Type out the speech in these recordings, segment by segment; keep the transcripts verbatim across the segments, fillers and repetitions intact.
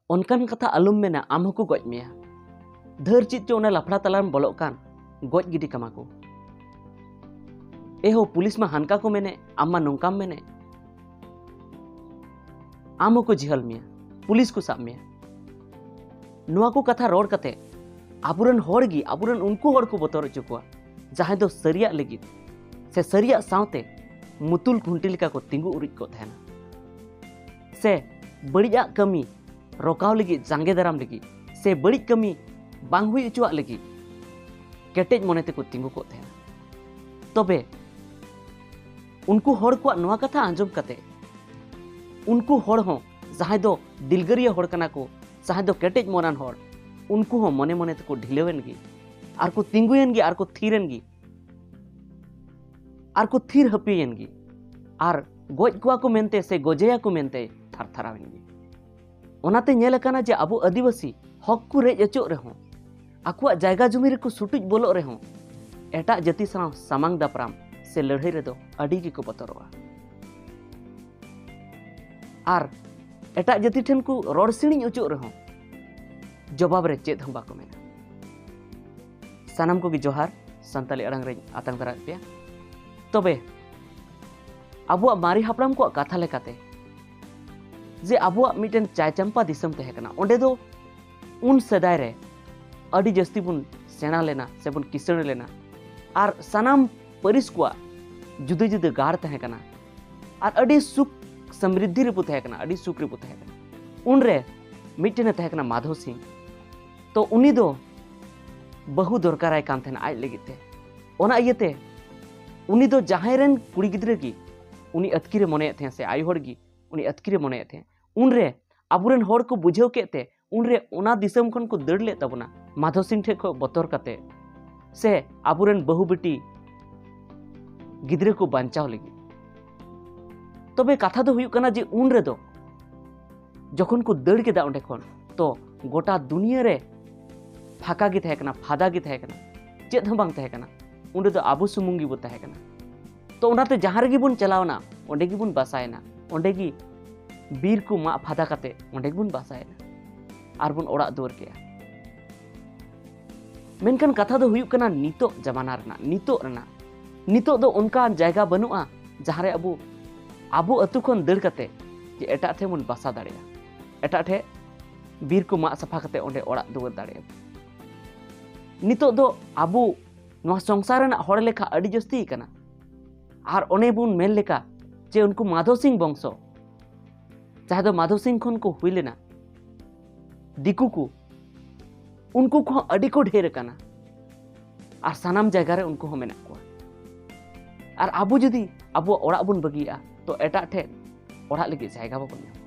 ᱚᱱᱠᱟᱱ ᱠᱟᱛᱷᱟ ᱟᱞᱚᱢ ᱢᱮᱱᱟ, ᱟᱢ ᱦᱚᱸᱠᱚ ᱜᱚᱡ ᱢᱮᱭᱟ᱾ ᱫᱷᱟᱹᱨ ᱪᱮᱫ ᱪᱚ ᱚᱱᱟ ᱞᱟᱯᱷᱲᱟ ᱛᱟᱞᱟᱨᱮᱢ ᱵᱚᱞᱚᱜ ᱠᱟᱱ, ᱜᱚᱡ ᱜᱤᱰᱤ ᱠᱟᱢᱟ ᱠᱚ᱾ ᱮ ᱦᱳ, ᱯᱩᱞᱤᱥ ᱢᱟ ᱦᱟᱱᱠᱟ ᱠᱚ ᱢᱮᱱᱮᱫ, ᱟᱢ ᱢᱟ ᱱᱚᱝᱠᱟᱢ ᱢᱮᱱᱮᱫ᱾ ᱟᱢ ᱦᱚᱸᱠᱚ ᱡᱤᱦᱟᱹᱞ ᱢᱮᱭᱟ, ᱯᱩᱞᱤᱥ ᱠᱚ ᱥᱟᱵ ᱢᱮᱭᱟ᱾ ᱱᱚᱣᱟ ᱠᱚ ᱠᱟᱛᱷᱟ ᱨᱚᱲ ᱠᱟᱛᱮ ᱟᱵᱚᱨᱮᱱ ᱦᱚᱲ ᱜᱮ, ᱟᱵᱚᱨᱮᱱ ᱩᱱᱠᱩ ᱦᱚᱲ ᱠᱚ ᱵᱚᱛᱚᱨ ᱦᱚᱪᱚ ᱠᱚᱣᱟ, ᱡᱟᱦᱟᱸᱭ ᱫᱚ ᱥᱟᱹᱨᱤᱭᱟᱜ ᱞᱟᱹᱜᱤᱫ ᱥᱮ ᱥᱟᱹᱨᱤᱭᱟᱜ ᱥᱟᱶᱛᱮ ᱢᱩᱛᱩᱞ ᱠᱷᱩᱱᱴᱤ ᱞᱮᱠᱟ ᱠᱚ ᱛᱤᱸᱜᱩ ᱩᱨᱤᱡ ᱠᱚᱜ ᱛᱟᱦᱮᱱᱟ, ᱥᱮ ᱵᱟᱹᱲᱤᱡᱟᱜ ᱠᱟᱹᱢᱤ ᱨᱚᱠᱟᱣ ᱞᱟᱹᱜᱤᱫ, ᱡᱟᱸᱜᱮ ᱫᱟᱨᱟᱢ ᱞᱟᱹᱜᱤᱫ, ᱥᱮ ᱵᱟᱹᱲᱤᱡ ᱠᱟᱹᱢᱤ ᱵᱟᱝ ᱦᱩᱭ ᱦᱚᱪᱚᱣᱟᱜ ᱞᱟᱹᱜᱤᱫ ᱠᱮᱴᱮᱡ ᱢᱚᱱᱮ ᱛᱮᱠᱚ ᱛᱤᱸᱜᱩ ᱠᱚᱜ ᱛᱟᱦᱮᱱᱟ᱾ ᱛᱚᱵᱮ ᱩᱱᱠᱩ ᱦᱚᱲ ᱠᱚᱣᱟᱜ ᱱᱚᱣᱟ ᱠᱟᱛᱷᱟ ᱟᱸᱡᱚᱢ ᱠᱟᱛᱮ, ᱩᱱᱠᱩ ᱦᱚᱲ ᱦᱚᱸ, ᱡᱟᱦᱟᱸᱭ ᱫᱚ ᱫᱤᱞᱜᱟᱹᱨᱤᱭᱟᱹ ᱦᱚᱲ ᱠᱟᱱᱟ ᱠᱚ, ᱡᱟᱦᱟᱸᱭ ᱫᱚ ᱠᱮᱴᱮᱡ ᱢᱚᱱᱟᱱ ᱦᱚᱲ, ᱩᱱᱠᱩ ᱦᱚᱸ ᱢᱚᱱᱮ ᱢᱚᱱᱮ ᱛᱮᱠᱚ ᱰᱷᱤᱞᱟᱹᱣᱮᱱ ᱜᱮ, ᱟᱨ ᱠᱚ ᱛᱤᱸᱜᱩᱭᱮᱱ ᱜᱮ, ᱟᱨ ᱠᱚ ᱛᱷᱤᱨᱮᱱ ᱜᱮ, ᱟᱨ ᱠᱚ ᱛᱷᱤᱨ ᱦᱟᱹᱯᱤᱭᱮᱱ ᱜᱮ, ᱟᱨ ᱜᱚᱡ ᱠᱚᱣᱟ ᱠᱚ ᱢᱮᱱᱛᱮ ᱥᱮ ᱜᱚᱡᱮᱭᱟ ᱠᱚ ᱢᱮᱱᱛᱮ ᱛᱷᱟᱨ ᱛᱷᱟᱨᱟᱣᱮᱱ ᱜᱮ᱾ ᱚᱱᱟᱛᱮ ᱧᱮᱞ ᱟᱠᱟᱱᱟ ᱡᱮ ᱟᱵᱚ ᱟᱹᱫᱤᱵᱟᱹᱥᱤ ᱦᱚᱠ ᱠᱚ ᱨᱮᱡ ᱚᱪᱚᱜ ᱨᱮᱦᱚᱸ, ᱟᱠᱚᱣᱟᱜ ᱡᱟᱭᱜᱟ ᱡᱩᱢᱤ ᱨᱮᱠᱚ ᱥᱩᱴᱩᱡ ᱵᱚᱞᱚᱜ ᱨᱮᱦᱚᱸ, ᱮᱴᱟᱜ ᱡᱟᱹᱛᱤ ᱥᱟᱶ ᱥᱟᱢᱟᱝ ᱫᱟᱯᱨᱟᱢ ᱥᱮ ᱞᱟᱹᱲᱦᱟᱹᱭ ᱨᱮᱫᱚ ᱟᱹᱰᱤ ᱜᱮᱠᱚ ᱵᱚᱛᱚᱨᱚᱜᱼᱟ᱾ ᱟᱨ ᱮᱴᱟᱜ ᱡᱟᱹᱛᱤ ᱴᱷᱮᱱ ᱠᱚ ᱨᱚᱲ ᱥᱤᱬᱤᱡ ᱚᱪᱚᱜ ᱨᱮᱦᱚᱸ, ᱡᱚᱵᱟᱵ ᱨᱮ ᱪᱮᱫ ᱦᱚᱸ ᱵᱟᱠᱚ ᱢᱮᱱᱟ᱾ ᱥᱟᱱᱟᱢ ᱠᱚᱜᱮ ᱡᱚᱦᱟᱨ, ᱥᱟᱱᱛᱟᱞᱤ ᱟᱲᱟᱝ ᱨᱮᱧ ᱟᱛᱟᱝ ᱫᱟᱨᱟᱢᱮᱫ ᱯᱮᱭᱟ᱾ ᱛᱚᱵᱮ ᱟᱵᱚᱣᱟᱜ ᱢᱟᱨᱮ ᱦᱟᱯᱲᱟᱢ ᱠᱚᱣᱟᱜ ᱠᱟᱛᱷᱟ ᱞᱮᱠᱟᱛᱮ, ᱡᱮ ᱟᱵᱚᱣᱟᱜ ᱢᱤᱫᱴᱮᱱ ᱪᱟᱭᱪᱟᱢᱯᱟ ᱫᱤᱥᱚᱢ ᱛᱟᱦᱮᱸ ᱠᱟᱱᱟ, ᱚᱸᱰᱮ ᱫᱚ ᱩᱱ ᱥᱮᱫᱟᱭ ᱨᱮ ᱟᱹᱰᱤ ᱡᱟᱹᱥᱛᱤ ᱵᱚᱱ ᱥᱮᱬᱟ ᱞᱮᱱᱟ ᱥᱮᱵᱚᱱ ᱠᱤᱥᱟᱹᱬ ᱞᱮᱱᱟ, ᱟᱨ ᱥᱟᱱᱟᱢ ᱯᱟᱹᱨᱤᱥ ᱠᱚᱣᱟᱜ ᱡᱩᱫᱟᱹ ᱡᱩᱫᱟᱹ ᱜᱟᱲ ᱛᱟᱦᱮᱸ ᱠᱟᱱᱟ, ᱟᱨ ᱟᱹᱰᱤ ᱥᱩᱠ ᱥᱚᱢᱨᱤᱫᱷᱤ ᱨᱮᱵᱚ ᱛᱟᱦᱮᱸ ᱠᱟᱱᱟ, ᱟᱹᱰᱤ ᱥᱩᱠ ᱨᱮᱵᱚ ᱛᱟᱦᱮᱸ ᱠᱟᱱᱟ᱾ ᱩᱱᱨᱮ ᱢᱤᱫᱴᱮᱱᱮ ᱛᱟᱦᱮᱸ ᱠᱟᱱᱟ ᱢᱟᱫᱷᱚ ᱥᱤᱝ᱾ ᱛᱚ ᱩᱱᱤ ᱫᱚ ᱵᱟᱹᱦᱩ ᱫᱚᱨᱠᱟᱨᱟᱭ ᱠᱟᱱ ᱛᱟᱦᱮᱱᱟ ᱟᱡ ᱞᱟᱹᱜᱤᱫ ᱛᱮ᱾ ᱚᱱᱟ ᱤᱭᱟᱹᱛᱮ ᱩᱱᱤ ᱫᱚ ᱡᱟᱦᱟᱸᱭ ᱨᱮᱱ ᱠᱩᱲᱤ ᱜᱤᱫᱽᱨᱟᱹ ᱜᱮ ᱩᱱᱤ ᱟᱹᱛᱠᱤᱨᱮ ᱢᱚᱱᱮᱭᱮᱫ ᱛᱟᱦᱮᱸ ᱥᱮ ᱟᱭᱳ ᱦᱚᱲ ᱜᱮ ᱩᱱᱤ ᱟᱹᱛᱠᱤᱨᱮ ᱢᱚᱱᱮᱭᱮᱫ ᱛᱟᱦᱮᱸ, ᱩᱱᱨᱮ ᱟᱵᱚᱨᱮᱱ ᱦᱚᱲ ᱠᱚ ᱵᱩᱡᱷᱟᱹᱣ ᱠᱮᱫ ᱛᱮ, ᱩᱱᱨᱮ ᱚᱱᱟ ᱫᱤᱥᱚᱢ ᱠᱷᱚᱱ ᱠᱚ ᱫᱟᱹᱲ ᱞᱮᱫ ᱛᱟᱵᱚᱱᱟ ᱢᱟᱫᱷᱚ ᱥᱤᱝ ᱴᱷᱮᱱ ᱠᱷᱚᱱ ᱵᱚᱛᱚᱨ ᱠᱟᱛᱮ, ᱥᱮ ᱟᱵᱚᱨᱮᱱ ᱵᱟᱹᱦᱩ ᱵᱤᱴᱤ ᱜᱤᱫᱽᱨᱟᱹ ᱠᱚ ᱵᱟᱧᱪᱟᱣ ᱞᱟᱹᱜᱤᱫ᱾ ᱛᱚᱵᱮ ᱠᱟᱛᱷᱟ ᱫᱚ ᱦᱩᱭᱩᱜ ᱠᱟᱱᱟ ᱡᱮ ᱩᱱ ᱨᱮᱫᱚ ᱡᱚᱠᱷᱚᱱ ᱠᱚ ᱫᱟᱹᱲ ᱠᱮᱫᱟ ᱚᱸᱰᱮ ᱠᱷᱚᱱ, ᱛᱚ ᱜᱚᱴᱟ ᱫᱩᱱᱤᱭᱟᱹ ᱨᱮ ᱯᱷᱟᱸᱠᱟ ᱜᱮ ᱛᱟᱦᱮᱸ ᱠᱟᱱᱟ, ᱯᱷᱟᱫᱟ ᱜᱮ ᱛᱟᱦᱮᱸ ᱠᱟᱱᱟ, ᱪᱮᱫ ᱦᱚᱸ ᱵᱟᱝ ᱛᱟᱦᱮᱸ ᱠᱟᱱᱟ᱾ ᱚᱸᱰᱮ ᱫᱚ ᱟᱵᱚ ᱥᱩᱢᱩᱝ ᱜᱮᱵᱚ ᱛᱟᱦᱮᱸ ᱠᱟᱱᱟ᱾ ᱛᱚ ᱚᱱᱟᱛᱮ ᱡᱟᱦᱟᱸ ᱨᱮᱜᱮ ᱵᱚᱱ ᱪᱟᱞᱟᱣᱱᱟ, ᱚᱸᱰᱮ ᱜᱮᱵᱚᱱ ᱵᱟᱥᱟᱭᱮᱱᱟ, ᱚᱸᱰᱮ ᱜᱮ ᱵᱤᱨ ᱠᱚ ᱢᱟᱜ ᱯᱷᱟᱫᱟ ᱠᱟᱛᱮ ᱚᱸᱰᱮ ᱜᱮᱵᱚᱱ ᱵᱟᱥᱟᱭᱮᱱᱟ᱾ ᱟᱨ ᱵᱚᱱ ᱚᱲᱟᱜ ᱫᱩᱣᱟᱹᱨ ᱠᱮᱜᱼᱟ᱾ ᱢᱮᱱᱠᱷᱟᱱ ᱠᱟᱛᱷᱟ ᱫᱚ ᱦᱩᱭᱩᱜ ᱠᱟᱱᱟ ᱱᱤᱛᱚᱜ ᱡᱟᱢᱟᱱᱟ ᱨᱮᱱᱟᱜ, ᱱᱤᱛᱚᱜ ᱨᱮᱱᱟᱜ᱾ ᱱᱤᱛᱚᱜ ᱫᱚ ᱚᱱᱠᱟᱱ ᱡᱟᱭᱜᱟ ᱵᱟᱹᱱᱩᱜᱼᱟ ᱡᱟᱦᱟᱸ ᱨᱮ ᱟᱵᱚ, ᱟᱵᱚ ᱟᱹᱛᱩ ᱠᱷᱚᱱ ᱫᱟᱹᱲ ᱠᱟᱛᱮ ᱡᱮ ᱮᱴᱟᱜ ᱴᱷᱮᱱ ᱵᱚᱱ ᱵᱟᱥᱟ ᱫᱟᱲᱮᱭᱟᱜᱼᱟ, ᱮᱴᱟᱜ ᱴᱷᱮᱱ ᱵᱤᱨ ᱠᱚ ᱢᱟᱜ ᱥᱟᱯᱷᱟ ᱠᱟᱛᱮ ᱚᱸᱰᱮ ᱚᱲᱟᱜ ᱫᱩᱣᱟᱹᱨ ᱫᱟᱲᱮᱭᱟᱜᱼᱟ᱾ ᱱᱤᱛᱚᱜ ᱫᱚ ᱟᱵᱚ ᱱᱚᱣᱟ ᱥᱚᱝᱥᱟᱨ ᱨᱮᱱᱟᱜ ᱦᱚᱲ ᱞᱮᱠᱷᱟ ᱟᱹᱰᱤ ᱡᱟᱹᱥᱛᱤ ᱠᱟᱱᱟ᱾ ᱟᱨ ᱚᱱᱮ ᱵᱚᱱ ᱢᱮᱱ ᱞᱮᱠᱟ ᱡᱮ ᱩᱱᱠᱩ ᱢᱟᱫᱷᱚ ᱥᱤᱝ ᱵᱚᱝᱥᱚ, ᱡᱟᱦᱟᱸᱭ ᱫᱚ ᱢᱟᱫᱷᱚ ᱥᱤᱝ ᱠᱷᱚᱱ ᱠᱚ ᱦᱩᱭ ᱞᱮᱱᱟ, ᱫᱤᱠᱩ ᱠᱚ, ᱩᱱᱠᱩ ᱠᱚᱦᱚᱸ ᱟᱹᱰᱤ ᱠᱚ ᱰᱷᱮᱨ ᱟᱠᱟᱱᱟ᱾ ᱟᱨ ᱥᱟᱱᱟᱢ ᱡᱟᱭᱜᱟ ᱨᱮ ᱩᱱᱠᱩ ᱦᱚᱸ ᱢᱮᱱᱟᱜ ᱠᱚᱣᱟ᱾ ᱟᱨ ᱟᱵᱚ ᱡᱩᱫᱤ ᱟᱵᱚᱣᱟᱜ ᱚᱲᱟᱜ ᱵᱚᱱ ᱵᱟᱹᱜᱤᱭᱟᱜᱼᱟ, ᱛᱚ ᱮᱴᱟᱜ ᱴᱷᱮᱱ ᱚᱲᱟᱜ ᱞᱟᱹᱜᱤᱫ ᱡᱟᱭᱜᱟ ᱵᱟᱵᱚᱱ ᱧᱟᱢᱟ᱾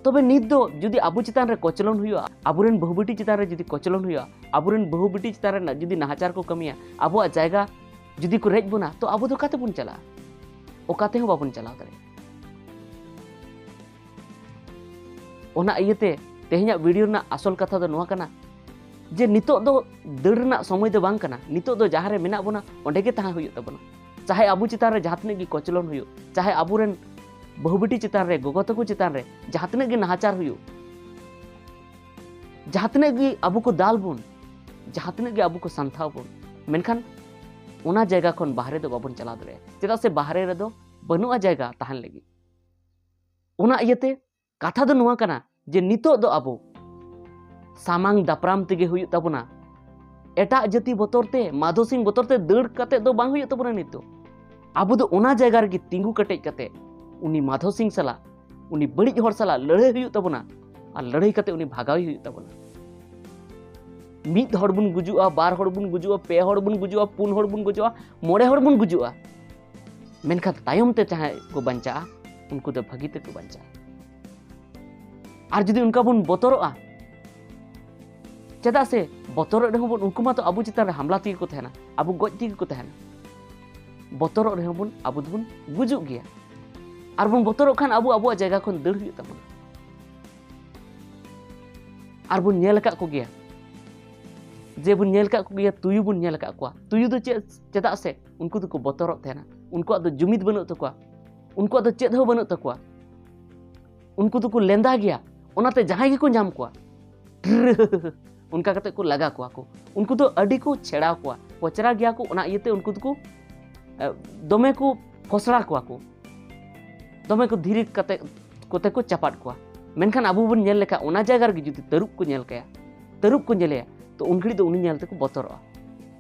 ᱛᱚᱵᱮ ᱱᱤᱛ ᱫᱚ ᱡᱩᱫᱤ ᱟᱵᱚ ᱪᱮᱛᱟᱱ ᱨᱮ ᱠᱚᱪᱞᱚᱱ ᱦᱩᱭᱩᱜᱼᱟ, ᱟᱵᱚᱨᱮᱱ ᱵᱟᱹᱦᱩ ᱵᱤᱴᱤ ᱪᱮᱛᱟᱱ ᱨᱮ ᱡᱩᱫᱤ ᱠᱚᱪᱞᱚᱱ ᱦᱩᱭᱩᱜᱼᱟ, ᱟᱵᱚᱨᱮᱱ ᱵᱟᱹᱦᱩ ᱵᱤᱴᱤ ᱪᱮᱛᱟᱱ ᱨᱮ ᱡᱩᱫᱤ ᱱᱟᱦᱟᱪᱟᱨ ᱠᱚ ᱠᱟᱹᱢᱤᱭᱟ, ᱟᱵᱚᱣᱟᱜ ᱡᱟᱭᱜᱟ ᱡᱩᱫᱤ ᱠᱚ ᱨᱮᱡ ᱵᱚᱱᱟ, ᱛᱚ ᱟᱵᱚ ᱫᱚ ᱚᱠᱟ ᱛᱮᱵᱚᱱ ᱪᱟᱞᱟᱜᱼᱟ? ᱚᱠᱟ ᱛᱮᱦᱚᱸ ᱵᱟᱵᱚᱱ ᱪᱟᱞᱟᱣ ᱫᱟᱲᱮᱭᱟᱜᱼᱟ᱾ ᱚᱱᱟ ᱤᱭᱟᱹᱛᱮ ᱛᱮᱦᱮᱧᱟᱜ ᱵᱷᱤᱰᱤᱭᱳ ᱨᱮᱱᱟᱜ ᱟᱥᱚᱞ ᱠᱟᱛᱷᱟ ᱫᱚ ᱱᱚᱣᱟ ᱠᱟᱱᱟ ᱡᱮ ᱱᱤᱛᱚᱜ ᱫᱚ ᱫᱟᱹᱲ ᱨᱮᱱᱟᱜ ᱥᱚᱢᱚᱭ ᱫᱚ ᱵᱟᱝ ᱠᱟᱱᱟ᱾ ᱱᱤᱛᱚᱜ ᱫᱚ ᱡᱟᱦᱟᱸ ᱨᱮ ᱢᱮᱱᱟᱜ ᱵᱚᱱᱟ, ᱚᱸᱰᱮ ᱜᱮ ᱛᱟᱦᱮᱸ ᱦᱩᱭᱩᱜ ᱛᱟᱵᱚᱱᱟ᱾ ᱪᱟᱦᱮ ᱟᱵᱚ ᱪᱮᱛᱟᱱ ᱨᱮ ᱡᱟᱦᱟᱸ ᱛᱤᱱᱟᱹᱜ ᱜᱮ ᱠᱚᱪᱞᱚᱱ ᱦᱩᱭᱩᱜ, ᱪᱟᱦᱮ ᱟᱵᱚᱨᱮᱱ ᱵᱟᱹᱦᱩ ᱵᱤᱴᱤ ᱪᱮᱛᱟᱱ ᱨᱮ, ᱜᱚᱜᱚ ᱛᱟᱠᱚ ᱪᱮᱛᱟᱱ ᱨᱮ ᱡᱟᱦᱟᱸ ᱛᱤᱱᱟᱹᱜ ᱜᱮ ᱱᱟᱦᱟᱪᱟᱨ ᱦᱩᱭᱩᱜ, ᱡᱟᱦᱟᱸ ᱛᱤᱱᱟᱹᱜ ᱜᱮ ᱟᱵᱚ ᱠᱚ ᱫᱟᱞ ᱵᱚᱱ, ᱡᱟᱦᱟᱸ ᱛᱤᱱᱟᱹᱜ ᱜᱮ ᱟᱵᱚ ᱠᱚ ᱥᱟᱱᱛᱷᱟᱣ ᱵᱚᱱ, ᱢᱮᱱᱠᱷᱟᱱ ᱚᱱᱟ ᱡᱟᱭᱜᱟ ᱠᱷᱚᱱ ᱵᱟᱦᱨᱮ ᱫᱚ ᱵᱟᱵᱚᱱ ᱪᱟᱞᱟᱣ ᱫᱟᱲᱮᱭᱟᱜᱼᱟ᱾ ᱪᱮᱫᱟᱜ ᱥᱮ ᱵᱟᱦᱨᱮ ᱨᱮᱫᱚ ᱵᱟᱹᱱᱩᱜᱼᱟ ᱡᱟᱭᱜᱟ ᱛᱟᱦᱮᱱ ᱞᱟᱹᱜᱤᱫ᱾ ᱚᱱᱟ ᱤᱭᱟᱹᱛᱮ ᱠᱟᱛᱷᱟ ᱫᱚ ᱱᱚᱣᱟ ᱠᱟᱱᱟ ᱡᱮ ᱱᱤᱛᱚᱜ ᱫᱚ ᱟᱵᱚ ᱥᱟᱢᱟᱝ ᱫᱟᱯᱨᱟᱢ ᱛᱮᱜᱮ ᱦᱩᱭᱩᱜ ᱛᱟᱵᱚᱱᱟ᱾ ᱮᱴᱟᱜ ᱡᱟᱹᱛᱤ ᱵᱚᱛᱚᱨ ᱛᱮ, ᱢᱟᱫᱷᱚ ᱥᱤᱝ ᱵᱚᱛᱚᱨ ᱛᱮ ᱫᱟᱹᱲ ᱠᱟᱛᱮ ᱫᱚ ᱵᱟᱝ ᱦᱩᱭᱩᱜ ᱛᱟᱵᱚᱱᱟ᱾ ᱱᱤᱛᱚᱜ ᱟᱵᱚ ᱫᱚ ᱚᱱᱟ ᱡᱟᱭᱜᱟ ᱨᱮᱜᱮ ᱛᱤᱸᱜᱩ ᱠᱮᱴᱮᱡ ᱠᱟᱛᱮ ᱩᱱᱤ ᱢᱟᱫᱷᱚ ᱥᱤᱝ ᱥᱟᱞᱟᱜ, ᱩᱱᱤ ᱵᱟᱹᱲᱤᱡ ᱦᱚᱲ ᱥᱟᱞᱟᱜ ᱞᱟᱹᱲᱦᱟᱹᱭ ᱦᱩᱭᱩᱜ ᱛᱟᱵᱚᱱᱟ᱾ ᱟᱨ ᱞᱟᱹᱲᱦᱟᱹᱭ ᱠᱟᱛᱮ ᱩᱱᱤ ᱵᱷᱟᱜᱟᱣ ᱦᱩᱭᱩᱜ ᱛᱟᱵᱚᱱᱟ᱾ ᱢᱤᱫ ᱦᱚᱲ ᱵᱚᱱ ᱜᱩᱡᱩᱜᱼᱟ, ᱵᱟᱨ ᱦᱚᱲ ᱵᱚᱱ ᱜᱩᱡᱩᱜᱼᱟ, ᱯᱮ ᱦᱚᱲ ᱵᱚᱱ ᱜᱩᱡᱩᱜᱼᱟ, ᱯᱩᱱ ᱦᱚᱲ ᱵᱚᱱ ᱜᱩᱡᱩᱜᱼᱟ, ᱢᱚᱬᱮ ᱦᱚᱲ ᱵᱚᱱ ᱜᱩᱡᱩᱜᱼᱟ, ᱢᱮᱱᱠᱷᱟᱱ ᱛᱟᱭᱚᱢ ᱛᱮ ᱡᱟᱦᱟᱸᱭ ᱠᱚ ᱵᱟᱧᱪᱟᱜᱼᱟ, ᱩᱱᱠᱩ ᱫᱚ ᱵᱷᱟᱹᱜᱤ ᱛᱮᱠᱚ ᱵᱟᱧᱪᱟᱜᱼᱟ᱾ ᱟᱨ ᱡᱩᱫᱤ ᱚᱱᱠᱟ ᱵᱚᱱ ᱵᱚᱛᱚᱨᱚᱜᱼᱟ, ᱪᱮᱫᱟᱜ ᱥᱮ ᱵᱚᱛᱚᱨᱚᱜ ᱨᱮᱦᱚᱸ ᱵᱚᱱ, ᱩᱱᱠᱩ ᱢᱟᱛᱚ ᱟᱵᱚ ᱪᱮᱛᱟᱱ ᱨᱮ ᱦᱟᱢᱞᱟ ᱛᱮᱜᱮ ᱠᱚ ᱛᱟᱦᱮᱱᱟ, ᱟᱵᱚ ᱜᱚᱡ ᱛᱮᱜᱮ ᱠᱚ ᱛᱟᱦᱮᱱᱟ᱾ ᱵᱚᱛᱚᱨᱚᱜ ᱨᱮᱦᱚᱸ ᱵᱚᱱ, ᱟᱵᱚ ᱫᱚᱵᱚᱱ ᱜᱩᱡᱩᱜ ᱜᱮᱭᱟ᱾ ᱟᱨ ᱵᱚᱱ ᱵᱚᱛᱚᱨᱚᱜ ᱠᱷᱟᱱ ᱟᱵᱚ ᱟᱵᱚᱣᱟᱜ ᱡᱟᱭᱜᱟ ᱠᱷᱚᱱ ᱫᱟᱹᱲ ᱦᱩᱭᱩᱜ ᱛᱟᱵᱚᱱᱟ᱾ ᱟᱨ ᱵᱚᱱ ᱧᱮᱞ ᱟᱠᱟᱫ ᱠᱚᱜᱮᱭᱟ, ᱡᱮ ᱵᱚᱱ ᱧᱮᱞ ᱟᱠᱟᱫ ᱠᱚᱜᱮᱭᱟ, ᱛᱩᱭᱩ ᱵᱚᱱ ᱧᱮᱞ ᱟᱠᱟᱫ ᱠᱚᱣᱟ᱾ ᱛᱩᱭᱩ ᱫᱚ ᱪᱮᱫ, ᱪᱮᱫᱟᱜ ᱥᱮ ᱩᱱᱠᱩ ᱫᱚᱠᱚ ᱵᱚᱛᱚᱨᱚᱜ ᱛᱟᱦᱮᱱᱟ, ᱩᱱᱠᱩᱣᱟᱜ ᱫᱚ ᱡᱩᱢᱤᱫ ᱵᱟᱹᱱᱩᱜ ᱛᱟᱠᱚᱣᱟ, ᱩᱱᱠᱩᱣᱟᱜ ᱫᱚ ᱪᱮᱫ ᱦᱚᱸ ᱵᱟᱹᱱᱩᱜ ᱛᱟᱠᱚᱣᱟ᱾ ᱩᱱᱠᱩ ᱫᱚᱠᱚ ᱞᱮᱸᱫᱟ ᱜᱮᱭᱟ, ᱚᱱᱟᱛᱮ ᱡᱟᱦᱟᱸᱭ ᱜᱮᱠᱚ ᱧᱟᱢ ᱠᱚᱣᱟ, ᱴᱨᱨᱨᱨ, ᱚᱱᱠᱟ ᱠᱟᱛᱮ ᱠᱚ ᱞᱟᱜᱟ ᱠᱚᱣᱟ ᱠᱚ᱾ ᱩᱱᱠᱩ ᱫᱚ ᱟᱹᱰᱤ ᱠᱚ ᱪᱷᱮᱲᱟᱣ ᱠᱚᱣᱟ, ᱯᱚᱪᱨᱟ ᱜᱮᱭᱟ ᱠᱚ, ᱚᱱᱟ ᱤᱭᱟᱹᱛᱮ ᱩᱱᱠᱩ ᱫᱚᱠᱚ, ᱮ, ᱫᱚᱢᱮ ᱠᱚ ᱯᱷᱚᱥᱲᱟ ᱠᱚᱣᱟ ᱠᱚ, ᱫᱚᱢᱮ ᱠᱚ ᱫᱷᱤᱨᱤ ᱠᱟᱛᱮ ᱠᱚᱛᱮ ᱠᱚ ᱪᱟᱯᱟᱫ ᱠᱚᱣᱟ᱾ ᱢᱮᱱᱠᱷᱟᱱ ᱟᱵᱚ ᱵᱚᱱ ᱧᱮᱞ ᱞᱮᱠᱷᱟᱱ, ᱚᱱᱟ ᱡᱟᱭᱜᱟ ᱨᱮᱜᱮ ᱡᱩᱫᱤ ᱛᱟᱹᱨᱩᱵ ᱠᱚ ᱧᱮᱞ ᱠᱟᱭᱟ, ᱛᱟᱹᱨᱩᱵ ᱠᱚ ᱧᱮᱞᱮᱭᱟ, ᱛᱚ ᱩᱱ ᱜᱷᱟᱹᱲᱤᱡ ᱫᱚ ᱩᱱᱤ ᱧᱮᱞ ᱛᱮᱠᱚ ᱵᱚᱛᱚᱨᱚᱜᱼᱟ᱾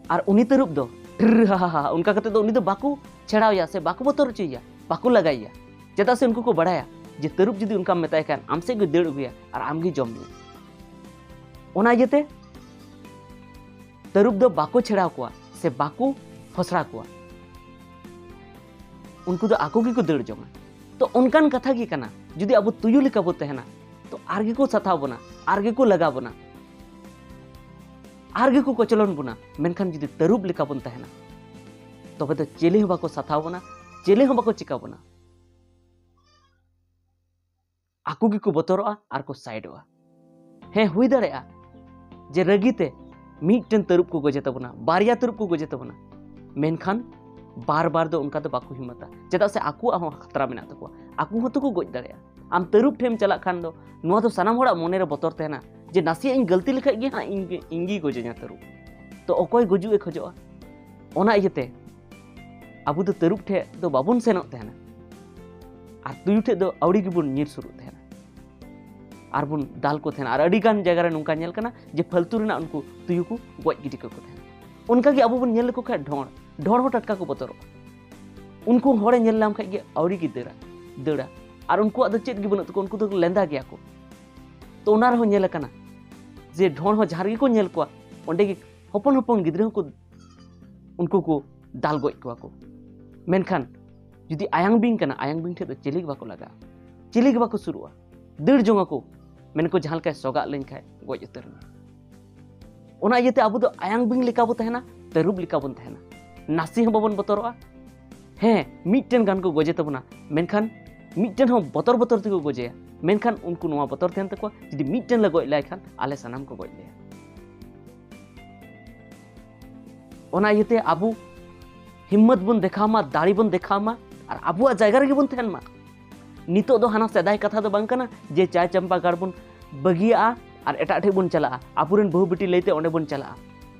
ᱟᱨ ᱩᱱᱤ ᱛᱟᱹᱨᱩᱵ ᱫᱚ ᱴᱨᱨᱨᱨ, ᱦᱟ ᱦᱟ ᱦᱟ, ᱚᱱᱠᱟ ᱠᱟᱛᱮ ᱫᱚ ᱩᱱᱤ ᱫᱚ ᱵᱟᱠᱚ ᱪᱷᱮᱲᱟᱣᱮᱭᱟ ᱥᱮ ᱵᱟᱠᱚ ᱵᱚᱛᱚᱨ ᱦᱚᱪᱚᱭᱮᱭᱟ, ᱵᱟᱠᱚ ᱞᱟᱜᱟᱭᱮᱭᱟ᱾ ᱪᱮᱫᱟᱜ ᱥᱮ ᱩᱱᱠᱩ ᱠᱚ ᱵᱟᱲᱟᱭᱟ ᱡᱮ ᱛᱟᱹᱨᱩᱵ ᱡᱩᱫᱤ ᱚᱱᱠᱟᱢ ᱢᱮᱛᱟᱭ ᱠᱷᱟᱱ ᱟᱢ ᱥᱮᱫ ᱜᱮ ᱫᱟᱹᱲ ᱟᱹᱜᱩᱭᱟ ᱟᱨ ᱟᱢ ᱜᱮ ᱡᱚᱢ ᱢᱮᱭᱟ᱾ ᱚᱱᱟ ᱤᱭᱟᱹᱛᱮ ᱛᱟᱹᱨᱩᱵ ᱫᱚ ᱵᱟᱠᱚ ᱪᱷᱮᱲᱟᱣ ᱠᱚᱣᱟ ᱥᱮ ᱵᱟᱠᱚ ᱯᱷᱚᱥᱲᱟ ᱠᱚᱣᱟ᱾ ᱩᱱᱠᱩ ᱫᱚ ᱟᱠᱚ ᱜᱮᱠᱚ ᱫᱟᱹᱲ ᱡᱚᱝᱟ᱾ ᱛᱚ ᱚᱱᱠᱟᱱ ᱠᱟᱛᱷᱟ ᱜᱮ ᱠᱟᱱᱟ, ᱡᱩᱫᱤ ᱟᱵᱚ ᱛᱩᱭᱩ ᱞᱮᱠᱟ ᱵᱚ ᱛᱟᱦᱮᱱᱟ, ᱛᱚ ᱟᱨ ᱜᱮᱠᱚ ᱥᱟᱛᱷᱟᱣ ᱵᱚᱱᱟ, ᱟᱨ ᱜᱮᱠᱚ ᱞᱟᱜᱟ ᱵᱚᱱᱟ, ᱟᱨ ᱜᱮᱠᱚ ᱠᱚᱪᱞᱚᱱ ᱵᱚᱱᱟ᱾ ᱢᱮᱱᱠᱷᱟᱱ ᱡᱩᱫᱤ ᱛᱟᱹᱨᱩᱵ ᱞᱮᱠᱟ ᱵᱚᱱ ᱛᱟᱦᱮᱱᱟ, ᱛᱚᱵᱮ ᱫᱚ ᱪᱤᱞᱤ ᱦᱚᱸ ᱵᱟᱠᱚ ᱥᱟᱛᱷᱟᱣ ᱵᱚᱱᱟ, ᱪᱤᱞᱤ ᱦᱚᱸ ᱵᱟᱠᱚ ᱪᱤᱠᱟ ᱵᱚᱱᱟ᱾ ᱟᱠᱚ ᱜᱮᱠᱚ ᱵᱚᱛᱚᱨᱚᱜᱼᱟ ᱟᱨ ᱠᱚ ᱥᱟᱭᱤᱰᱚᱜᱼᱟ᱾ ᱦᱮᱸ, ᱦᱩᱭ ᱫᱟᱲᱮᱭᱟᱜᱼᱟ ᱡᱮ ᱨᱟᱹᱜᱤ ᱛᱮ ᱢᱤᱫᱴᱮᱱ ᱛᱟᱹᱨᱩᱵ ᱠᱚ ᱜᱚᱡᱮ ᱛᱟᱵᱚᱱᱟ, ᱵᱟᱨᱭᱟ ᱛᱟᱹᱨᱩᱵ ᱠᱚ ᱜᱚᱡᱮ ᱛᱟᱵᱚᱱᱟ, ᱢᱮᱱᱠᱷᱟᱱ ᱵᱟᱨ ᱵᱟᱨ ᱫᱚ ᱚᱱᱠᱟ ᱫᱚ ᱵᱟᱠᱚ ᱦᱤᱢᱢᱟᱹᱛᱟ᱾ ᱪᱮᱫᱟᱜ ᱥᱮ ᱟᱠᱚᱣᱟᱜ ᱦᱚᱸ ᱠᱷᱟᱛᱨᱟ ᱢᱮᱱᱟᱜ ᱛᱟᱠᱚᱣᱟ, ᱟᱠᱚ ᱦᱚᱸᱛᱚ ᱠᱚ ᱜᱚᱡ ᱫᱟᱲᱮᱭᱟᱜᱼᱟ᱾ ᱟᱢ ᱛᱟᱹᱨᱩᱵ ᱴᱷᱮᱱ ᱮᱢ ᱪᱟᱞᱟᱜ ᱠᱷᱟᱱ ᱫᱚ ᱱᱚᱣᱟ ᱫᱚ ᱥᱟᱱᱟᱢ ᱦᱚᱲᱟᱜ ᱢᱚᱱᱮᱨᱮ ᱵᱚᱛᱚᱨ ᱛᱟᱦᱮᱱᱟ ᱡᱮ ᱱᱟᱥᱮᱭᱟᱜ ᱤᱧ ᱜᱟᱹᱞᱛᱤ ᱞᱮᱠᱷᱟᱡ ᱜᱮ ᱦᱟᱸᱜ ᱤᱧ ᱜᱮ, ᱤᱧ ᱜᱮᱭ ᱜᱚᱡᱮᱧᱟ ᱛᱟᱹᱨᱩᱵ᱾ ᱛᱚ ᱚᱠᱚᱭ ᱜᱩᱡᱩᱜ ᱮ ᱠᱷᱚᱡᱚᱜᱼᱟ? ᱚᱱᱟ ᱤᱭᱟᱹᱛᱮ ᱟᱵᱚ ᱫᱚ ᱛᱟᱹᱨᱩᱵ ᱴᱷᱮᱡ ᱫᱚ ᱵᱟᱵᱚᱱ ᱥᱮᱱᱚᱜ ᱛᱟᱦᱮᱱᱟ ᱟᱨ ᱛᱩᱭᱩ ᱴᱷᱮᱡ ᱫᱚ ᱟᱹᱣᱲᱤ ᱜᱮᱵᱚᱱ ᱧᱤᱨ ᱥᱩᱨᱩᱜ ᱛᱟᱦᱮᱱᱟ᱾ ᱟᱨ ᱵᱚᱱ ᱫᱟᱞ ᱠᱚ ᱛᱟᱦᱮᱱᱟ᱾ ᱟᱨ ᱟᱹᱰᱤ ᱜᱟᱱ ᱡᱟᱭᱜᱟ ᱨᱮ ᱱᱚᱝᱠᱟ ᱧᱮᱞ ᱠᱟᱱᱟ ᱡᱮ ᱯᱷᱟᱞᱛᱩ ᱨᱮᱱᱟᱜ ᱩᱱᱠᱩ ᱛᱩᱭᱩ ᱠᱚ ᱜᱚᱡ ᱜᱤᱰᱤ ᱠᱟᱠᱚ ᱛᱟᱦᱮᱱᱟ᱾ ᱚᱱᱠᱟ ᱜᱮ ᱟᱵᱚ ᱵᱚᱱ ᱧᱮᱞ ᱞᱮᱠᱚ ᱠᱷᱟᱱ ᱰᱷᱚᱸᱲ, ᱰᱷᱚᱸᱲ ᱦᱚᱸ ᱴᱟᱴᱠᱟ ᱠᱚ ᱵᱚᱛᱚᱨᱚᱜᱼᱟ᱾ ᱩᱱᱠᱩ ᱦᱚᱲᱮ ᱧᱮᱞ ᱧᱟᱢ ᱠᱷᱟᱡ ᱜᱮ ᱟᱹᱣᱲᱤ ᱜᱮ ᱫᱟᱹᱲᱟ, ᱫᱟᱹᱲᱟ᱾ ᱟᱨ ᱩᱱᱠᱩᱣᱟᱜ ᱫᱚ ᱪᱮᱫ ᱜᱮ ᱵᱟᱹᱱᱩᱜ ᱛᱟᱠᱚᱣᱟ, ᱩᱱᱠᱩ ᱫᱚ ᱞᱮᱸᱫᱟ ᱜᱮᱭᱟ ᱠᱚ᱾ ᱛᱚ ᱚᱱᱟ ᱨᱮᱦᱚᱸ ᱧᱮᱞ ᱟᱠᱟᱱᱟ ᱡᱮ ᱰᱷᱚᱸᱲ ᱦᱚᱸ ᱡᱟᱦᱟᱸ ᱨᱮᱜᱮ ᱠᱚ ᱧᱮᱞ ᱠᱚᱣᱟ, ᱚᱸᱰᱮ ᱜᱮ ᱦᱚᱯᱚᱱ ᱦᱚᱯᱚᱱ ᱜᱤᱫᱽᱨᱟᱹ ᱦᱚᱸᱠᱚ, ᱩᱱᱠᱩ ᱠᱚ ᱫᱟᱞ ᱜᱚᱡ ᱠᱚᱣᱟ ᱠᱚ᱾ ᱢᱮᱱᱠᱷᱟᱱ ᱡᱩᱫᱤ ᱟᱭᱟᱝ ᱵᱤᱧ ᱠᱟᱱᱟ, ᱟᱭᱟᱝ ᱵᱤᱧ ᱴᱷᱮᱡ ᱫᱚ ᱪᱤᱞᱤ ᱜᱮ ᱵᱟᱠᱚ ᱞᱟᱜᱟᱜᱼᱟ, ᱪᱤᱞᱤ ᱜᱮ ᱵᱟᱠᱚ ᱥᱩᱨᱩᱜᱼᱟ, ᱫᱟᱹᱲ ᱡᱚᱝ ᱟᱠᱚ, ᱢᱮᱱᱠᱚ ᱡᱟᱦᱟᱸ ᱞᱮᱠᱟᱭ ᱥᱚᱜᱟᱜ ᱞᱮᱱ ᱠᱷᱟᱡ ᱜᱚᱡ ᱩᱛᱟᱹᱨ ᱮᱱᱟ᱾ ᱚᱱᱟ ᱤᱭᱟᱹᱛᱮ ᱟᱵᱚ ᱫᱚ ᱟᱭᱟᱝ ᱵᱤᱧ ᱞᱮᱠᱟ ᱵᱚ ᱛᱟᱦᱮᱱᱟ, ᱛᱟᱹᱨᱩᱵ ᱞᱮᱠᱟ ᱵᱚᱱ ᱛᱟᱦᱮᱱᱟ, ᱱᱟᱥᱮ ᱦᱚᱸ ᱵᱟᱵᱚᱱ ᱵᱚᱛᱚᱨᱚᱜᱼᱟ᱾ ᱦᱮᱸ, ᱢᱤᱫᱴᱮᱱ ᱜᱟᱱ ᱠᱚ ᱜᱚᱡᱮ ᱛᱟᱵᱚᱱᱟ, ᱢᱮᱱᱠᱷᱟᱱ ᱢᱤᱫᱴᱮᱱ ᱦᱚᱸ ᱵᱚᱛᱚᱨ ᱵᱚᱛᱚᱨ ᱛᱮᱠᱚ ᱜᱚᱡᱮᱭᱟ, ᱢᱮᱱᱠᱷᱟᱱ ᱩᱱᱠᱩ ᱱᱚᱣᱟ ᱵᱚᱛᱚᱨ ᱛᱟᱦᱮᱱ ᱛᱟᱠᱚᱣᱟ, ᱡᱩᱫᱤ ᱢᱤᱫᱴᱮᱱ ᱞᱮ ᱜᱚᱡ ᱞᱟᱭ ᱠᱷᱟᱱ ᱟᱞᱮ ᱥᱟᱱᱟᱢ ᱠᱚ ᱜᱚᱡ ᱞᱮᱭᱟ᱾ ᱚᱱᱟ ᱤᱭᱟᱹᱛᱮ ᱟᱵᱚ ᱦᱤᱢᱢᱚᱛ ᱵᱚᱱ ᱫᱮᱠᱷᱟᱣ ᱢᱟ, ᱫᱟᱲᱮ ᱵᱚᱱ ᱫᱮᱠᱷᱟᱣ ᱢᱟ, ᱟᱨ ᱟᱵᱚᱣᱟᱜ ᱡᱟᱭᱜᱟ ᱨᱮᱜᱮ ᱵᱚᱱ ᱛᱟᱦᱮᱱ ᱢᱟ᱾ ᱱᱤᱛᱚᱜ ᱫᱚ ᱦᱟᱱᱟ ᱥᱮᱫᱟᱭ ᱠᱟᱛᱷᱟ ᱫᱚ ᱵᱟᱝ ᱠᱟᱱᱟ ᱡᱮ ᱪᱟᱭ ᱪᱟᱢᱯᱟ ᱜᱟᱲ ᱵᱚᱱ ᱵᱟᱹᱜᱤᱭᱟᱜᱼᱟ ᱟᱨ ᱮᱴᱟᱜ ᱴᱷᱮᱡ ᱵᱚᱱ ᱪᱟᱞᱟᱜᱼᱟ, ᱟᱵᱚᱨᱮᱱ ᱵᱟᱹᱦᱩ ᱵᱤᱴᱤ ᱞᱟᱹᱭᱛᱮ ᱚᱸᱰᱮ ᱵᱚᱱ ᱪᱟᱞᱟᱜᱼᱟ,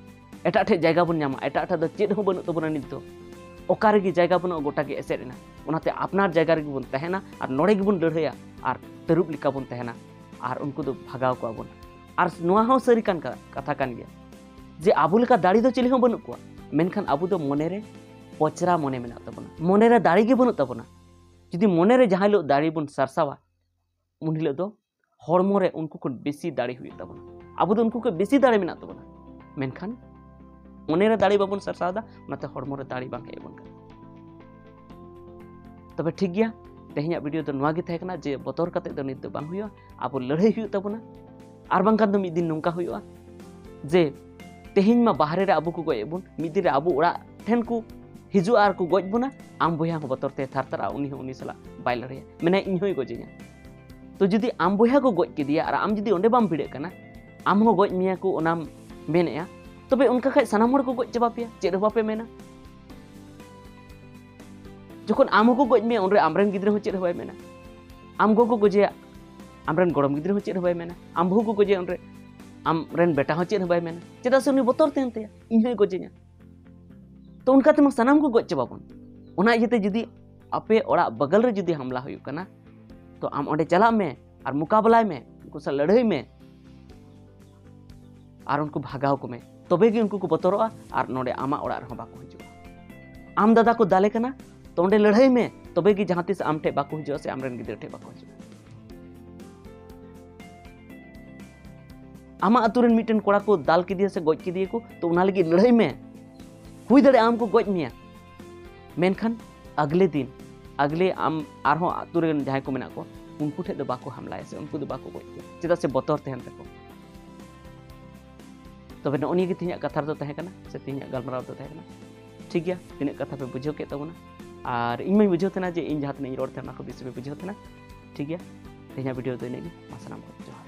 ᱮᱴᱟᱜ ᱴᱷᱮᱡ ᱡᱟᱭᱜᱟ ᱵᱚᱱ ᱧᱟᱢᱟ, ᱮᱴᱟᱜ ᱴᱷᱮᱡ ᱫᱚ ᱪᱮᱫ ᱦᱚᱸ ᱵᱟᱹᱱᱩᱜ ᱛᱟᱵᱚᱱᱟ ᱱᱤᱛ ᱫᱚ᱾ ᱚᱠᱟ ᱨᱮᱜᱮ ᱡᱟᱭᱜᱟ ᱵᱟᱹᱱᱩᱜᱼᱟ, ᱜᱚᱴᱟ ᱜᱮ ᱮᱥᱮᱫ ᱮᱱᱟ᱾ ᱚᱱᱟᱛᱮ ᱟᱯᱱᱟᱨ ᱡᱟᱭᱜᱟ ᱨᱮᱜᱮ ᱵᱚᱱ ᱛᱟᱦᱮᱱᱟ ᱟᱨ ᱱᱚᱰᱮ ᱜᱮᱵᱚᱱ ᱞᱟᱹᱲᱦᱟᱹᱭᱟ ᱟᱨ ᱛᱟᱹᱨᱩᱵ ᱞᱮᱠᱟ ᱵᱚᱱ ᱛᱟᱦᱮᱱᱟ ᱟᱨ ᱩᱱᱠᱩ ᱫᱚ ᱵᱷᱟᱜᱟᱣ ᱠᱚᱣᱟ ᱵᱚᱱ᱾ ᱟᱨ ᱱᱚᱣᱟ ᱦᱚᱸ ᱥᱟᱹᱨᱤ ᱠᱟᱱ ᱠᱟ-, ᱠᱟᱛᱷᱟ ᱠᱟᱱ ᱜᱮᱭᱟ ᱡᱮ ᱟᱵᱚ ᱞᱮᱠᱟ ᱫᱟᱲᱮ ᱫᱚ ᱪᱤᱞᱤ ᱦᱚᱸ ᱵᱟᱹᱱᱩᱜ ᱠᱚᱣᱟ, ᱢᱮᱱᱠᱷᱟᱱ ᱟᱵᱚ ᱫᱚ ᱢᱚᱱᱮᱨᱮ ᱯᱚᱪᱨᱟ ᱢᱚᱱᱮ ᱢᱮᱱᱟᱜ ᱛᱟᱵᱚᱱᱟ, ᱢᱚᱱᱮᱨᱮ ᱫᱟᱲᱮ ᱜᱮ ᱵᱟᱹᱱᱩᱜ ᱛᱟᱵᱚᱱᱟ᱾ ᱡᱩᱫᱤ ᱢᱚᱱᱮᱨᱮ ᱡᱟᱦᱟᱸ ᱦᱤᱞᱳᱜ ᱫᱟᱲᱮ ᱵᱚᱱ ᱥᱟᱨᱥᱟᱣᱟ, ᱩᱱ ᱦᱤᱞᱳᱜ ᱫᱚ ᱦᱚᱲᱢᱚ ᱨᱮ ᱩᱱᱠᱩ ᱠᱷᱚᱱ ᱵᱮᱥᱤ ᱫᱟᱲᱮ ᱦᱩᱭᱩᱜ ᱛᱟᱵᱚᱱᱟ᱾ ᱟᱵᱚ ᱫᱚ ᱩᱱᱠᱩ ᱠᱷᱚᱱ ᱵᱮᱥᱤ ᱫᱟᱲᱮ ᱢᱮᱱᱟᱜ ᱛᱟᱵᱚᱱᱟ, ᱢᱮᱱᱠᱷᱟᱱ ᱢᱚᱱᱮᱨᱮ ᱫᱟᱲᱮ ᱵᱟᱵᱚᱱ ᱥᱟᱨᱥᱟᱣ ᱮᱫᱟ, ᱚᱱᱟᱛᱮ ᱦᱚᱲᱢᱚ ᱨᱮ ᱫᱟᱲᱮ ᱵᱟᱝ ᱦᱮᱡ ᱟᱵᱚᱱ ᱠᱟᱱᱟ᱾ ᱛᱚᱵᱮ ᱴᱷᱤᱠ ᱜᱮᱭᱟ, ᱛᱮᱦᱮᱧᱟᱜ ᱵᱷᱤᱰᱤᱭᱳ ᱫᱚ ᱱᱚᱣᱟ ᱜᱮ ᱛᱟᱦᱮᱸ ᱠᱟᱱᱟ ᱡᱮ ᱵᱚᱛᱚᱨ ᱠᱟᱛᱮ ᱫᱚ ᱱᱤᱛ ᱫᱚ ᱵᱟᱝ ᱦᱩᱭᱩᱜᱼᱟ, ᱟᱵᱚ ᱞᱟᱹᱲᱦᱟᱹᱭ ᱦᱩᱭᱩᱜ ᱛᱟᱵᱚᱱᱟ᱾ ᱟᱨ ᱵᱟᱝᱠᱷᱟᱱ ᱫᱚ ᱢᱤᱫ ᱫᱤᱱ ᱱᱚᱝᱠᱟ ᱦᱩᱭᱩᱜᱼᱟ ᱡᱮ ᱛᱮᱦᱮᱧ ᱢᱟ ᱵᱟᱦᱨᱮ ᱨᱮ ᱟᱵᱚ ᱠᱚ ᱜᱚᱡ ᱮᱫ ᱵᱚᱱ, ᱢᱤᱫ ᱫᱤᱱ ᱨᱮ ᱟᱵᱚ ᱚᱲᱟᱜ ᱴᱷᱮᱱ ᱠᱚ ᱦᱤᱡᱩᱜᱼᱟ ᱟᱨ ᱠᱚ ᱜᱚᱡ ᱵᱚᱱᱟ, ᱟᱢ ᱵᱚᱭᱦᱟ ᱦᱚᱸ ᱵᱚᱛᱚᱨ ᱛᱮ ᱛᱷᱟᱨ ᱛᱷᱟᱨᱟᱜᱼᱟ, ᱩᱱᱤ ᱦᱚᱸ ᱩᱱᱤ ᱥᱟᱞᱟᱜ ᱵᱟᱭ ᱞᱟᱹᱲᱦᱟᱹᱭᱟ, ᱢᱮᱱᱟᱭ ᱤᱧ ᱦᱚᱸᱭ ᱜᱚᱡᱮᱧᱟ᱾ ᱛᱚ ᱡᱩᱫᱤ ᱟᱢ ᱵᱚᱭᱦᱟ ᱠᱚ ᱜᱚᱡ ᱠᱮᱫᱮᱭᱟ ᱟᱨ ᱟᱢ ᱡᱩᱫᱤ ᱚᱸᱰᱮ ᱵᱟᱢ ᱵᱷᱤᱲᱟᱹᱜ ᱠᱟᱱᱟ, ᱟᱢ ᱦᱚᱸ ᱜᱚᱡ ᱢᱮᱭᱟ ᱠᱚ ᱚᱱᱟᱢ ᱢᱮᱱᱮᱫᱼᱟ, ᱛᱚᱵᱮ ᱚᱱᱠᱟ ᱠᱷᱟᱡ ᱥᱟᱱᱟᱢ ᱦᱚᱲ ᱠᱚ ᱜᱚᱡ ᱪᱟᱵᱟ ᱯᱮᱭᱟ, ᱪᱮᱫ ᱦᱚᱸ ᱵᱟᱯᱮ ᱢᱮᱱᱟ᱾ ᱡᱚᱠᱷᱚᱱ ᱟᱢ ᱦᱚᱸᱠᱚ ᱜᱚᱡ ᱢᱮᱭᱟ, ᱩᱱᱨᱮ ᱟᱢᱨᱮᱱ ᱜᱤᱫᱽᱨᱟᱹ ᱦᱚᱸ ᱪᱮᱫ ᱦᱚᱸ ᱵᱟᱭ ᱢᱮᱱᱟ᱾ ᱟᱢ ᱜᱚᱜᱚ ᱜᱚᱡᱮᱭᱟ, ᱟᱢᱨᱮᱱ ᱜᱚᱲᱚᱢ ᱜᱤᱫᱽᱨᱟᱹ ᱦᱚᱸ ᱪᱮᱫ ᱦᱚᱸ ᱵᱟᱭ ᱢᱮᱱᱟ᱾ ᱟᱢ ᱵᱟᱹᱦᱩ ᱠᱚ ᱜᱚᱡᱮᱭᱟ, ᱩᱱᱨᱮ ᱟᱢᱨᱮᱱ ᱵᱮᱴᱟ ᱦᱚᱸ ᱪᱮᱫ ᱦᱚᱸ ᱵᱟᱭ ᱢᱮᱱᱟ, ᱪᱮᱫᱟᱜ ᱥᱮ ᱩᱱᱤ ᱵᱚᱛᱚᱨ ᱛᱟᱦᱮᱱ ᱛᱟᱭᱟ, ᱤᱧ ᱦᱚᱸᱭ ᱜᱚᱡᱮᱧᱟ᱾ ᱛᱚ ᱚᱱᱠᱟ ᱛᱮᱢᱟ ᱥᱟᱱᱟᱢ ᱠᱚ ᱜᱚᱡ ᱪᱟᱵᱟ ᱵᱚᱱ᱾ ᱚᱱᱟ ᱤᱭᱟᱹᱛᱮ ᱡᱩᱫᱤ ᱟᱯᱮ ᱚᱲᱟᱜ ᱵᱟᱜᱟᱞ ᱨᱮ ᱡᱩᱫᱤ ᱦᱟᱢᱞᱟ ᱦᱩᱭᱩᱜ ᱠᱟᱱᱟ, ᱛᱚ ᱟᱢ ᱚᱸᱰᱮ ᱪᱟᱞᱟᱜ ᱢᱮ ᱟᱨ ᱢᱩᱠᱟᱵᱞᱟᱭ ᱢᱮ, ᱩᱱᱠᱩ ᱥᱟᱶ ᱞᱟᱹᱲᱦᱟᱹᱭ ᱢᱮ ᱟᱨ ᱩᱱᱠᱩ ᱵᱷᱟᱜᱟᱣ ᱠᱚᱢᱮ, ᱛᱚᱵᱮ ᱜᱮ ᱩᱱᱠᱩ ᱠᱚ ᱵᱚᱛᱚᱨᱚᱜᱼᱟ ᱟᱨ ᱱᱚᱰᱮ ᱟᱢᱟᱜ ᱚᱲᱟᱜ ᱨᱮᱦᱚᱸ ᱵᱟᱠᱚ ᱦᱤᱡᱩᱜᱼᱟ᱾ ᱟᱢ ᱫᱟᱫᱟ ᱠᱚ ᱫᱟᱞᱮ ᱠᱟᱱᱟ, ᱛᱚ ᱚᱸᱰᱮ ᱞᱟᱹᱲᱦᱟᱹᱭ ᱢᱮ, ᱛᱚᱵᱮ ᱜᱮ ᱡᱟᱦᱟᱸ ᱛᱤᱥ ᱟᱢ ᱴᱷᱮᱡ ᱵᱟᱠᱚ ᱦᱤᱡᱩᱜᱼᱟ ᱥᱮ ᱟᱢᱨᱮᱱ ᱜᱤᱫᱽᱨᱟᱹ ᱴᱷᱮᱡ ᱵᱟᱠᱚ ᱦᱤᱡᱩᱜᱼᱟ᱾ ᱟᱢᱟᱜ ᱟᱹᱛᱩ ᱨᱮᱱ ᱢᱤᱫᱴᱮᱱ ᱠᱚᱲᱟ ᱠᱚ ᱫᱟᱞ ᱠᱮᱫᱮᱭᱟ ᱥᱮ ᱜᱚᱡ ᱠᱮᱫᱮᱭᱟ ᱠᱚ, ᱛᱚ ᱚᱱᱟ ᱞᱟᱹᱜᱤᱫ ᱞᱟᱹᱲᱦᱟᱹᱭ ᱢᱮ᱾ ᱦᱩᱭ ᱫᱟᱲᱮᱭᱟᱜᱼᱟ ᱟᱢ ᱠᱚ ᱜᱚᱡ ᱢᱮᱭᱟ, ᱢᱮᱱᱠᱷᱟᱱ ᱟᱜᱽᱞᱮ ᱫᱤᱱ, ᱟᱜᱽᱞᱮ ᱟᱢ ᱟᱨᱦᱚᱸ ᱟᱹᱛᱩ ᱨᱮᱱ ᱡᱟᱦᱟᱸᱭ ᱠᱚ ᱢᱮᱱᱟᱜ ᱠᱚᱣᱟ, ᱩᱱᱠᱩ ᱴᱷᱮᱡ ᱫᱚ ᱵᱟᱠᱚ ᱦᱟᱢᱞᱟᱭᱟ ᱥᱮ ᱩᱱᱠᱩ ᱫᱚ ᱵᱟᱠᱚ ᱜᱚᱡ ᱠᱚᱣᱟ, ᱪᱮᱫᱟᱜ ᱥᱮ ᱵᱚᱛᱚᱨ ᱛᱟᱦᱮᱱ ᱛᱟᱠᱚᱣᱟ᱾ ᱛᱚᱵᱮ ᱱᱚᱜᱼᱚ ᱱᱤᱭᱟᱹ ᱜᱮ ᱛᱮᱦᱮᱧᱟᱜ ᱠᱟᱛᱷᱟ ᱨᱮᱫᱚ ᱛᱟᱦᱮᱸ ᱠᱟᱱᱟ, ᱥᱮ ᱛᱮᱦᱮᱧᱟᱜ ᱜᱟᱞᱢᱟᱨᱟᱣ ᱫᱚ ᱛᱟᱦᱮᱸ ᱠᱟᱱᱟ᱾ ᱴᱷᱤᱠ ᱜᱮᱭᱟ, ᱛᱤᱱᱟᱹᱜ ᱠᱟᱛᱷᱟ ᱯᱮ ᱵᱩᱡᱷᱟᱹᱣ ᱠᱮᱫ ᱛᱟᱵᱚᱱᱟ, ᱟᱨ ᱤᱧ ᱢᱟᱧ ᱵᱩᱡᱷᱟᱹᱣ ᱛᱟᱦᱮᱱᱟ ᱡᱮ ᱤᱧ ᱡᱟᱦᱟᱸ ᱛᱤᱱᱟᱹᱜ ᱤᱧ ᱨᱚᱲ ᱛᱟᱦᱮᱱᱟ, ᱚᱱᱟ ᱠᱚ ᱵᱮᱥᱤ ᱯᱮ ᱵᱩᱡᱷᱟᱹᱣ ᱛᱟᱦᱮᱱᱟ᱾ ᱴᱷᱤᱠ ᱜᱮᱭᱟ, ᱛᱮᱦᱮᱧᱟᱜ ᱵᱷᱤᱰᱤᱭᱳ ᱫᱚ ᱤᱱᱟᱹᱜ ᱜᱮ᱾ ᱢᱟ ᱥᱟᱱᱟᱢ ᱠᱚ ᱡᱚᱦᱟᱨ᱾